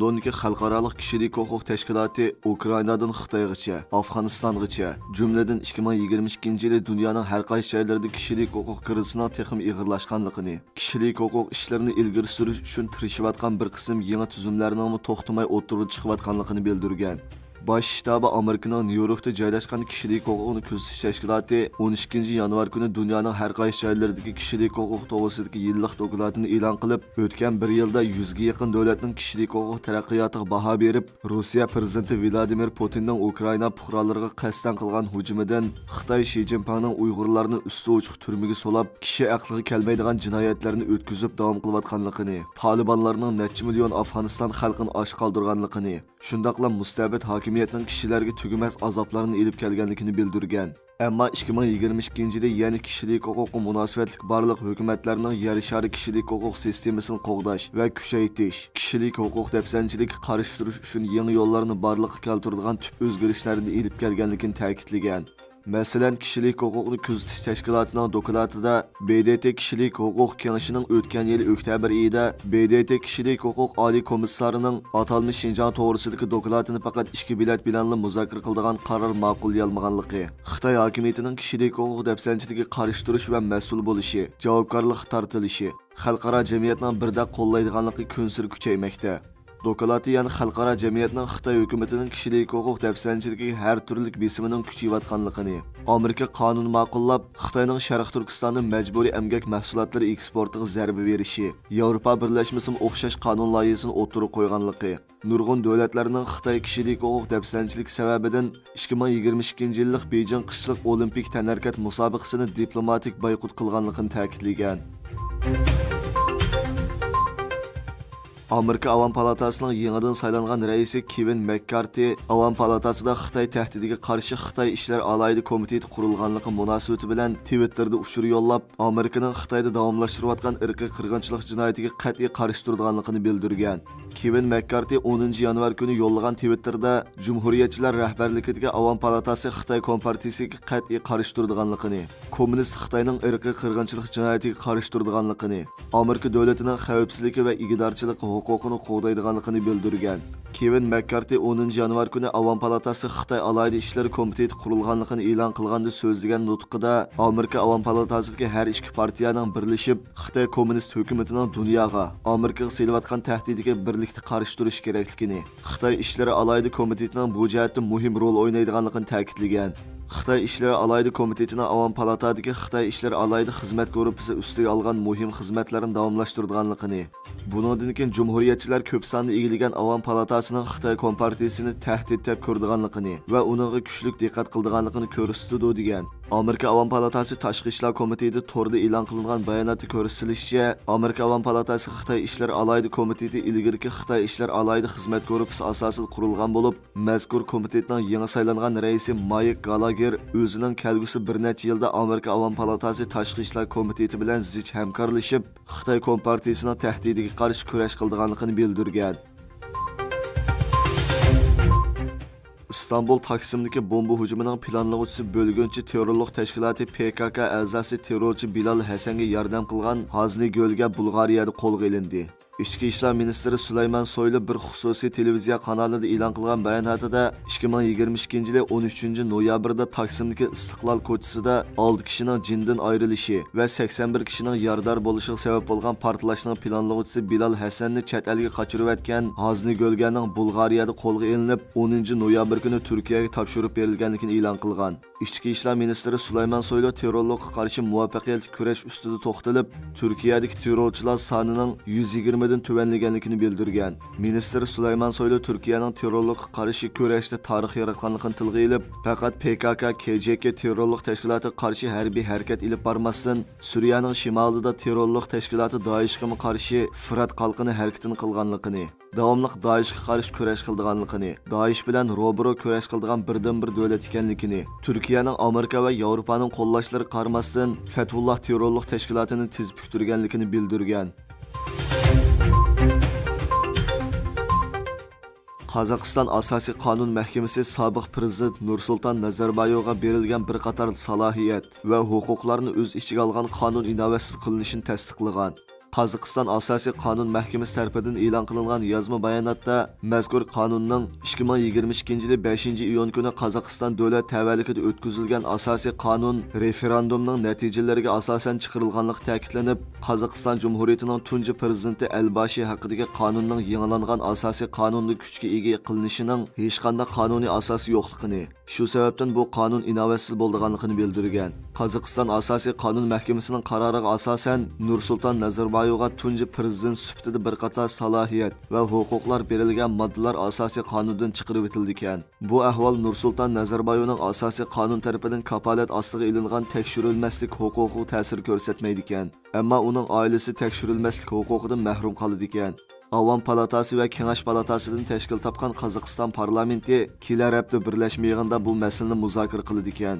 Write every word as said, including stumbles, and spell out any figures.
لوندوندىكى خەلقئارالىق كىشىلىك ھوقۇق تەشكىلاتى ئۇكرائىنادىن خىتايغىچە، ئافغانىستانغىچە، جۈملىدىن ئىككى مىڭ يىگىرمە ئىككىنچى يىلى دۇنيانىڭ ھەر قايسى جايلىرىدا كىشىلىك ھوقۇق كىرىزىسىنىڭ تېخىمۇ ئېغىرلاشقانلىقىنى، كىشىلىك ھوقۇق ئىشلىرىنى ئىلگىرى سۈرۈش ئۈچۈن تىرىشىۋاتقان بىر قىسىم يېڭى تۈزۈملەرنىڭمۇ توختىماي ئوتتۇرىغا چىقىۋاتقانلىقىنى بىلدۈرگەن. باش شتابى ئامېرىكىنىڭ نيۇ يوركتا جايلاشقان كىشىلىك ھوقۇقنى كۆزىتىش تەشكىلاتى ئون ئىككىنچى يانۋار كۈنى دۇنيانىڭ ھەر قايسى جايلىرىدىكى كىشىلىك ھوقۇق توغرىسىدىكى يىللىق دوكلاتىنى ئېلان قىلىپ، ئۆتكەن بىر يىلدا يۈزگە يېقىن دۆلەتنىڭ كىشىلىك ھوقۇق تەرەققىياتىغا باھا بېرىپ، روسىيە پىرېزىدېنتى ۋلادىمىر پۇتىننىڭ ئۇكرائىنا پۇقرالىرىغا قەستەن قىلغان ھۇجۇمىدىن، خىتاي شى جىنپىڭنىڭ ئۇيغۇرلارنى ئۈستى ئوچۇق تۈرمىگە سولاپ، كىشى ئەقلىگە كەلمەيدىغان جىنايەتلەرنى ئۆتكۈزۈپ داۋام قىلىۋاتقانلىقىنى، تالىبانلارنىڭ نەچچە مىليون ئافغانىستان خەلقىنى ئاچ قالدۇرغانلىقىنى، شۇنداقلا مۇستەبىت ھاكىمىيەتنىڭ كىشىلەرگە تۈگىمەس ئازابلارنى ئېلىپ كەلگەنلىكىنى بىلدۈرگەن. ئەمما ئىككى مىڭ يىگىرمە ئىككىنچى يىلى يەنە كىشىلىك ھوقۇققا مۇناسىۋەتلىك بارلىق ھۆكۈمەتلەرنىڭ يەر شارى كىشىلىك ھوقۇق سىستېمىسىنى قوغداش ۋە كۈچەيتىش، كىشىلىك ھوقۇق دەپسەندىچىلىكىگە قارشى تۇرۇش ئۈچۈن يېڭى يوللارنى بارلىققا كەلتۈرىدىغان تۈپ ئۆزگىرىشلەرنى ئېلىپ كەلگەنلىكىنى تەكىتلىگەن. مەسىلەن، كىشىلىك ھوقۇقنى كۆزىتىش تەشكىلاتىنىڭ دوكلاتىدا، ب د ت كىشىلىك ھوقۇق كېڭىشىنىڭ ئۆتكەن يىلى ئۆكتەبىر ئېيىدا ب د ت كىشىلىك ھوقۇق ئالىي كومىسسارىنىڭ ئاتالمىش شىنجاڭ توغرىسىدىكى دوكلاتىنى پەقەت ئىككى بېلەت بىلەنلا مۇزاكىرە قىلىدىغان قارار ماقۇللىيالمىغانلىقى، خىتاي ھاكىمىيىتىنىڭ كىشىلىك ھوقۇق دەپسەندىچىلىكىگە قارشى تۇرۇش ۋە مەسئۇل بولۇشى، جاۋابكارلىققا تارتىلىشى، خەلقئارا جەمئىيەتنىڭ بىردەك قوللايدىغانلىقى كۈنسېرى كۈچەيمەكتە. دوكلاتتا يەنە خەلقئارا جەمئىيەتنىڭ خىتاي ھۆكۈمىتىنىڭ كىشىلىك ھوقۇق دەپسەندىچىلىكىگە ھەر تۈرلۈك بېسىمىنىڭ كۈچىيىۋاتقانلىقىنى، ئامېرىكا قانۇن ماقۇللاپ، خىتاينىڭ شەرقىي تۈركىستاندا مەجبۇرىي ئەمگەك مەھسۇلاتلىرى ئېكسپورتىغا زەربە بېرىشى، ياۋروپا بىرلەشمىسىمۇ ئوخشاش قانۇن لايىھىسىنى ئوتتۇرىغا قويغانلىقى، نۇرغۇن دۆلەتلەرنىڭ خىتاي كىشىلىك ھوقۇق دەپسەندىچىلىكى سەۋەبىدىن ئىككى مىڭ يىگىرمە ئىككىنچى يىللىق بېيجىڭ قىشلىق ئولىمپىك تەنھەرىكەت مۇسابىقىسىنى دىپلوماتىك بايقۇت قىلغانلىقىنى تەكىتلىگەن. ئامېرىكا ئاۋام پالاتاسىنىڭ يېڭىدىن سايلانغان رەئىسى كېۋىن مەككارتى ئاۋام پالاتاسىدا خىتاي تەھدىتىگە قارشى خىتاي ئىشلىرى ئالاھىدە كومىتېتى قۇرۇلغانلىقى مۇناسىۋىتى بىلەن تىۋىتتېردا ئۇچۇر يوللاپ، ئامېرىكىنىڭ خىتايدا داۋاملاشتۇرۇۋاتقان ئىرقىي قىرغىنچىلىق جىنايىتىگە قەتئىي قارشى تۇرىدىغانلىقىنى بىلدۈرگەن. كېۋىن مەككارتى ئونىنچى يانۋار كۈنى يوللىغان تىۋىتتېردا، جۇمھۇرىيەتچىلەر رەھبەرلىكىدىكى ئاۋام پالاتاسى خىتاي كومپارتىيىسىگە قەتئىي قارشى تۇرىدىغانلىقىنى، كوممۇنىست خىتاينىڭ ئىرقىي قىرغىنچىلىق جىنايىتىگە قارشى تۇرىدىغانلىقىنى، ئامېرىكا دۆلىتىنىڭ خەۋپسىزلىكى ۋە ئىگىدارچىلىقى ھوقۇقىنى قوغدايدىغانلىقىنى بىلدۈرگەن. كېۋىن مەككارتى ئونىنچى يانۋار كۈنى ئاۋام پالاتاسى خىتاي ئالاھىدە ئىشلىرى كومىتېتى قۇرۇلغانلىقىنى ئېلان قىلغاندا سۆزلىگەن نۇتقىدا، ئامېرىكا ئاۋام پالاتاسىدىكى ھەر ئىككى پارتىيەنىڭ بىرلىشىپ خىتاي كوممۇنىست ھۆكۈمىتىنىڭ دۇنياغا، ئامېرىكىغا سېلىۋاتقان تەھدىتىگە بىرلىكتە قارشى تۇرۇشى كېرەكلىكىنى، خىتاي ئىشلىرى ئالاھىدە كومىتېتىنىڭ بۇ جەھەتتە مۇھىم رول ئوينايدىغانلىقىنى تەكىتلىگەن. خىتاي ئىشلىرى ئالاھىدە كومىتېتىنىڭ ئاۋام پالاتادىكى خىتاي ئىشلىرى ئالاھىدە خىزمەت گۇرۇپپىسى ئۈستىگە ئالغان مۇھىم خىزمەتلەرنى داۋاملاشتۇرىدىغانلىقىنى، بۇنىڭدىن كېيىن جۇمھۇرىيەتچىلەر كۆپ ساننى ئىگىلىگەن ئاۋام پالاتاسىنىڭ خىتاي كومپارتىيىسىنى تەھدىت دەپ كۆرىدىغانلىقىنى ۋە ئۇنىڭغا كۈچلۈك دىققەت قىلىدىغانلىقىنى كۆرسىتىدۇ، دېگەن. ئامېرىكا ئاۋام پالاتاسى تاشقى ئىشلار كومىتېتى توردا ئېلان قىلىنغان باياناتتا كۆرسىتىلىشىچە، ئامېرىكا ئاۋام پالاتاسى خىتاي ئىشلىرى ئالاھىدە كومىتېتى ئىلگىرىكى خىتاي ئىشلىرى ئالاھىدە خىزمەت گۇرۇپپىسى ئاساسىدا قۇرۇلغان بولۇپ، مەزكۇر كومىتېتنىڭ يېڭى سايلانغان رەئىسى مايك گالاگېر ئۆزىنىڭ كەلگۈسى بىر نەچچە يىلدا ئامېرىكا ئاۋام پالاتاسى تاشقى ئىشلار كومىتېتى بىلەن زىچ ھەمكارلىشىپ، خىتاي كومپارتىيىسىنىڭ تەھدىتىگە قارشى كۈرەش قىلىدىغانلىقىنى بىلدۈرگەن. ئىستانبۇل تاكسىمدىكى بومبا ھۇجۇمىنىڭ پىلانلىغۇچىسى بۆلگۈنچى تېررورلۇق تەشكىلاتى پ ك ك ئەزاسى تېررورچى بىلال ھەسەنگە ياردەم قىلغان ھازنى گۆلگە بۇلغارىيەدە قولغا ئېلىندى. ئىچكى ئىشلار مىنىستىرى سۇلايمان سويلۇ بىر خۇسۇسىي تېلېۋىزىيە قانالىدا ئېلان قىلغان باياناتىدا، ئىككى مىڭ يىگىرمە ئىككىنچى يىلى ئون ئۈچىنچى نويابىردا تاكسىمدىكى ئىستىقلال كوچىسىدا ئالتە كىشىنىڭ جېنىدىن ئايرىلىشى ۋە سەكسەن بىر كىشىنىڭ يارىدار بولۇشىغا سەۋەب بولغان پارتلاشنىڭ پىلانلىغۇچىسى بىلال ھەسەننى چەت ئەلگە قاچۇرۇۋەتكەن ھازنى گۆلگەنىڭ بۇلغارىيەدە قولغا ئېلىنىپ، ئونىنچى نويابىر كۈنى تۈركىيەگە تاپشۇرۇپ بېرىلگەنلىكىنى ئېلان قىلغان. ئىچكى ئىشلار مىنىستىرى سۇلايمان سويلۇ تېررورلۇققا قارشى مۇۋەپپەقىيەتلىك كۈرەش ئۈستىدە توختىلىپ، تۈركىيەدىكى تېررورچىلار سانىنىڭ يۈز يىگىرمىدىن تۆۋەنلىگەنلىكىنى بىلدۈرگەن. مىنىستىر سۇلايمان سويلۇ تۈركىيەنىڭ تېررورلۇققا قارشى كۈرەشتە تارىخ ياراتقانلىقىنى تىلغا ئېلىپ، پەقەت پ ك ك، ك ج ك تېررورلۇق تەشكىلاتىغا قارشى ھەربىي ھەرىكەت ئېلىپ بارماستىن، سۈرىيەنىڭ شىمالىدا تېررورلۇق تەشكىلاتى دائىشقىمۇ قارشى فۇرات قالقىنى ھەرىكىتىنى قىلغانلىقىنى، داۋاملىق دائىشقا قارشى كۈرەش قىلىدىغانلىقىنى، دائىش بىلەن روبىرو كۈرەش قىلىدىغان بىردىنبىر دۆلەت ئىكەنلىكىنى، تۈركىيەنىڭ ئامېرىكا ۋە ياۋروپانىڭ قوللاشلىرىغا قارىماستىن، فەتھۇللاھ تېررورلۇق تەشكىلاتىنى تېز پۈكتۈرگەنلىكىنى بىلدۈرگەن. قازاقىستان ئاساسىي قانۇن مەھكىمىسى سابىق پىرېزىدېنت نۇرسۇلتان نەزەربايېۋغا بېرىلگەن بىر قاتار سالاھىيەت ۋە ھوقۇقلارنى ئۆز ئىچىگە ئالغان قانۇن ئىناۋەتسىز قىلىنىشىنى تەستىقلىغان. قازاقىستان ئاساسىي قانۇن مەھكىمىسى تەرىپىدىن ئېلان قىلىنغان يازما باياناتتا مەزكۇر قانۇننىڭ ئىككى مىڭ يىگىرمە ئىككىنچى يىلى بەشىنچى ئىيۇن كۈنى قازاقىستان دۆلەت تەۋەلىكىدە ئۆتكۈزۈلگەن ئاساسىي قانۇن رېفېراندۇمنىڭ نەتىجىلىرىگە ئاساسەن چىقىرىلغانلىقى تەكىتلىنىپ، قازاقىستان جۇمھۇرىيىتىنىڭ تۇنجى پىرېزىدېنتى ئەلباشى ھەققىدىكى قانۇننىڭ يېڭىلانغان ئاساسىي قانۇندا كۈچكە ئىگە قىلىنىشىنىڭ ھېچقانداق قانۇنىي ئاساسى يوقلۇقىنى، شۇ سەۋەبتىن بۇ قانۇن ئىناۋەتسىز بولىدىغانلىقىنى بىلدۈرگەن. قازاقىستان ئاساسىي قانۇن مەھكىمىسىنىڭ قارارىغا ئاساسەن، نۇرسۇلتان نەزەربايېۋغا تۇنجى پىرېزىدېنت سۈپىتىدە بىر قاتار سالاھىيەت ۋە ھوقۇقلار بېرىلگەن ماددىلار ئاساسىي قانۇندىن چىقىرىۋېتىلىدىكەن. بۇ ئەھۋال نۇرسۇلتان نەزەربايېۋنىڭ ئاساسىي قانۇن تەرىپىدىن كاپالەت ئاستىغا ئېلىنغان تەكشۈرۈلمەسلىك ھوقۇقىغا تەسىر كۆرسەتمەيدىكەن. ئەمما ئۇنىڭ ئائىلىسى تەكشۈرۈلمەسلىك ھوقۇقىدىن مەھرۇم قالىدىكەن. ئاۋام پالاتاسى ۋە كېڭەش پالاتاسىدىن تەشكىل تاپقان قازاقىستان پارلامېنتى كېلەر ھەپتە بىرلەشمە يىغىندا بۇ مەسىلىنى مۇزاكىرە قىلىدىكەن.